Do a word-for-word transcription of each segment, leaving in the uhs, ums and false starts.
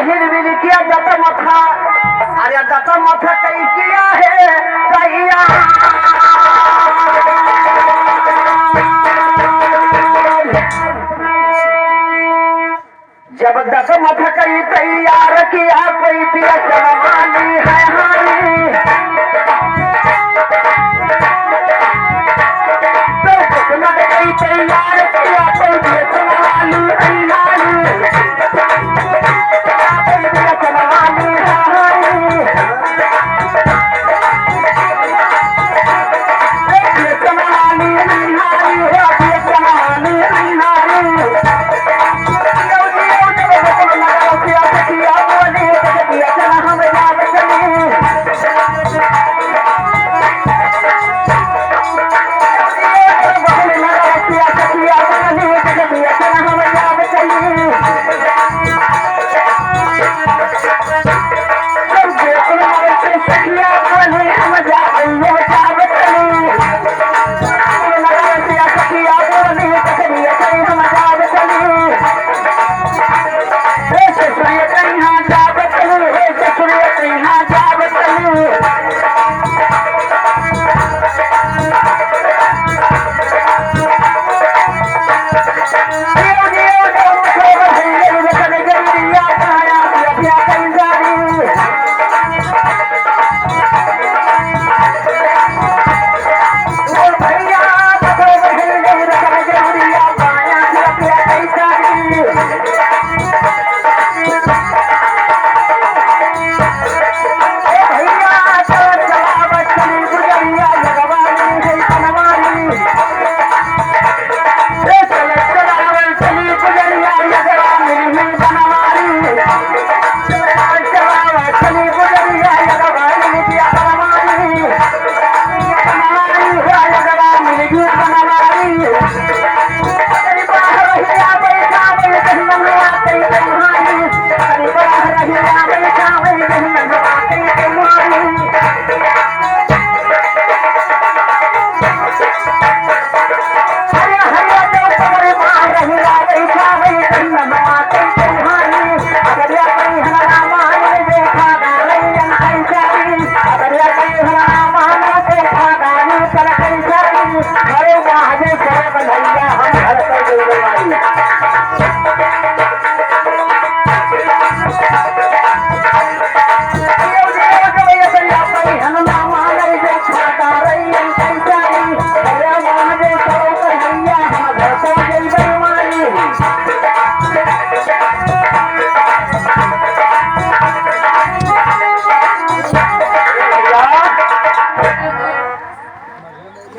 हिरविर किया दत मथा, अरे दत मथा कई किया है तैयार। जब दस मथकई तैयार किया, कोई पिया चलवानी है हारी। तो दस मथकई तैयार किया, कोई पिया चलवानी है हारी। कोई पिया चलवानी है हारी।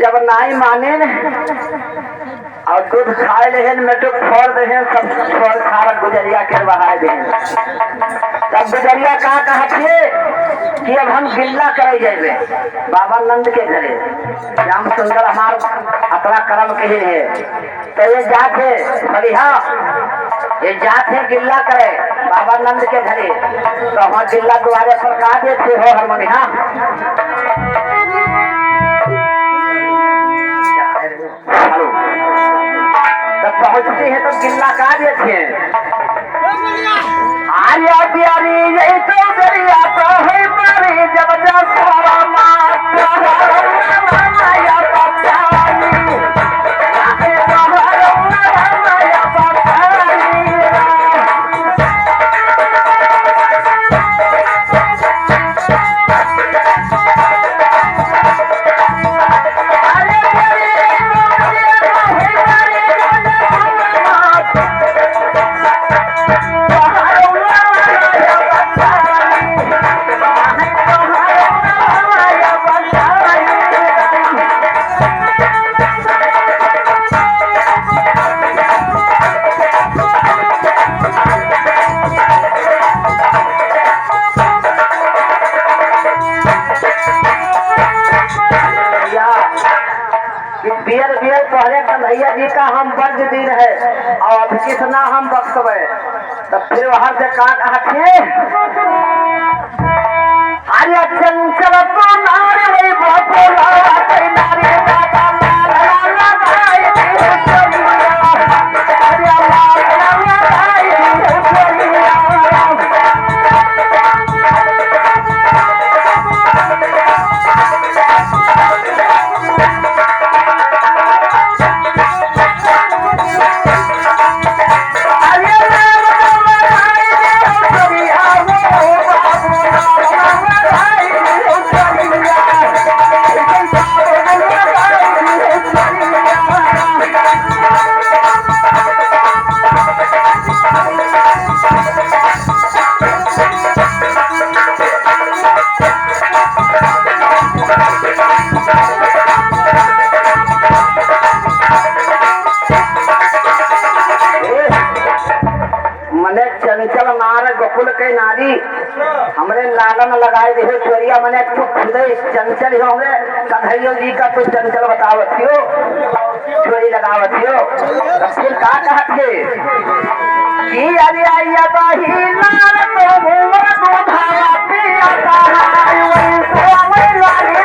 जब नाई माने न, और दूध खाए लेहेन, मेटुक फोड़ देहेन, सब छोड़ छाड़ गुजरिया के बहाए देहेन। तब गुजरिया का कहत है कि अब हम गिल्ला करे जाइबे बाबा नंद के घरे। श्याम सुंदर हमार अतरा करम कहे है, तो ये जात है बढ़िया, ये जात है गिल्ला करे बाबा नंद के घरे। तो हम गिल्ला दुआरे पर का देत हो हरमोनिया। हेलो। तब पहुँचती है तब गिल्ला का देत है। आर्या प्यारी यही तो दरिया तो है पारी जब जा सारा माता। बियर बियर तोहरे कन्हैया जी का हम बंद दिन है, और अब कितना हम बख्शबे। तब फिर वहां से का कहत है? अरे चंचल तो नारी वही बापोला, कोई नारी दादा लाल लाल भाई की चलिया। अरे लाल लाल भाई की चलिया। मने चंचल नार गोकुल के नारी, हमरे लालन लगाए देहो चोरिया, मने तू खुदे चंचल हो, हमरे कन्हैया जी का तू चंचल बतावत हो, चोरी लगावत हो। तब फिर का कहत है कि अरे आइया बाही नार तो भूमर दूधावा पिया कहाई, वही से वही लागे